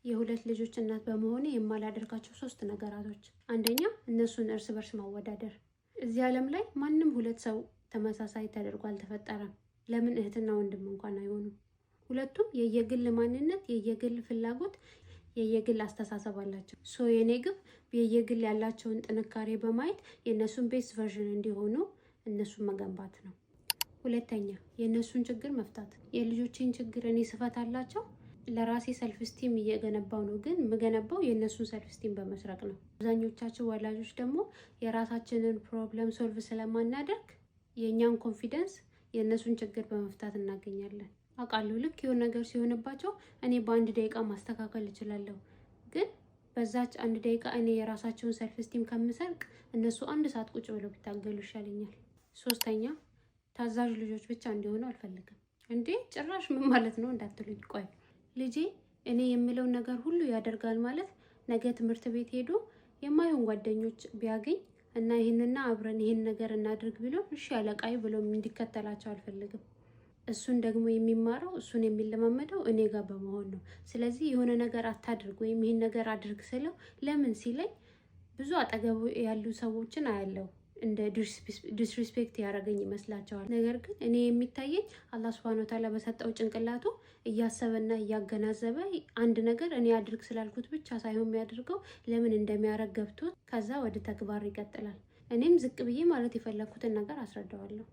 የሁለት ልጆች እናት በመሆኔ የማላደርጋቸው ሶስት ነገራቶች፣ አንደኛ እነሱን እርስ በርስ ማወዳደር። እዚህ ዓለም ላይ ማንም ሁለት ሰው ተመሳሳይ ተደርጎ አልተፈጠረም። ለምን እህትና ወንድም እንኳን አይሆኑም? ሁለቱም የየግል ማንነት፣ የየግል ፍላጎት፣ የየግል አስተሳሰብ አላቸው። So የኔ ግብ የየግል ያላቸውን ጥንካሬ በማየት የእነሱን best version እንዲሆኑ እነሱን መገንባት ነው። ሁለተኛ የእነሱን ችግር መፍታት። የልጆቼን ችግር እኔ ስፈታላቸው ለራሴ self esteem እየገነባው ነው፣ ግን የምገነባው የእነሱን self esteem በመስረቅ ነው። አብዛኞቻችን ወላጆች ደግሞ የራሳችንን problem solve ስለማናደርግ የእኛን confidence የእነሱን ችግር በመፍታት እናገኛለን። አውቃለሁ፣ ልክ የሆነ ነገር ሲሆንባቸው እኔ በአንድ ደቂቃ ማስተካከል እችላለሁ፣ ግን በዛች አንድ ደቂቃ እኔ የራሳቸውን self esteem ከምሰርቅ እነሱ አንድ ሰዓት ቁጭ ብለው ቢታገሉ ይሻለኛል። ሶስተኛ፣ ታዛዥ ልጆች ብቻ እንዲሆኑ አልፈልግም። እንዴ፣ ጭራሽ ምን ማለት ነው እንዳትሉኝ፣ ቆይ፣ ልጄ እኔ የምለውን ነገር ሁሉ ያደርጋል ማለት ነገ ትምህርት ቤት ሄዶ የማይሆን ጓደኞች ቢያገኝ እና ይህንና አብረን ይህን ነገር እናድርግ ብሎ እሺ አለቃዬ ብሎ እንዲከተላቸው አልፈልግም። እሱን ደግሞ የሚማረው፣ እሱን የሚለማመደው እኔ ጋር በመሆን ነው። ስለዚህ የሆነ ነገር አታድርግ ወይም ይህን ነገር አድርግ ስለው ለምን ሲለኝ ብዙ አጠገቡ ያሉ ሰዎችን አያለው፣ እንደ disrespect ያደረገኝ ይመስላቸዋል። ነገር ግን እኔ የሚታየኝ አላህ ሱብሃነሁ ወተዓላ በሰጠው ጭንቅላቱ እያሰበና እያገናዘበ፣ አንድ ነገር እኔ አድርግ ስላልኩት ብቻ ሳይሆን የሚያደርገው ለምን እንደሚያደርግ ገብቶት ከዛ ወደ ተግባር ይቀጥላል። እኔም ዝቅ ብዬ ማለት የፈለግኩትን ነገር አስረዳዋለሁ።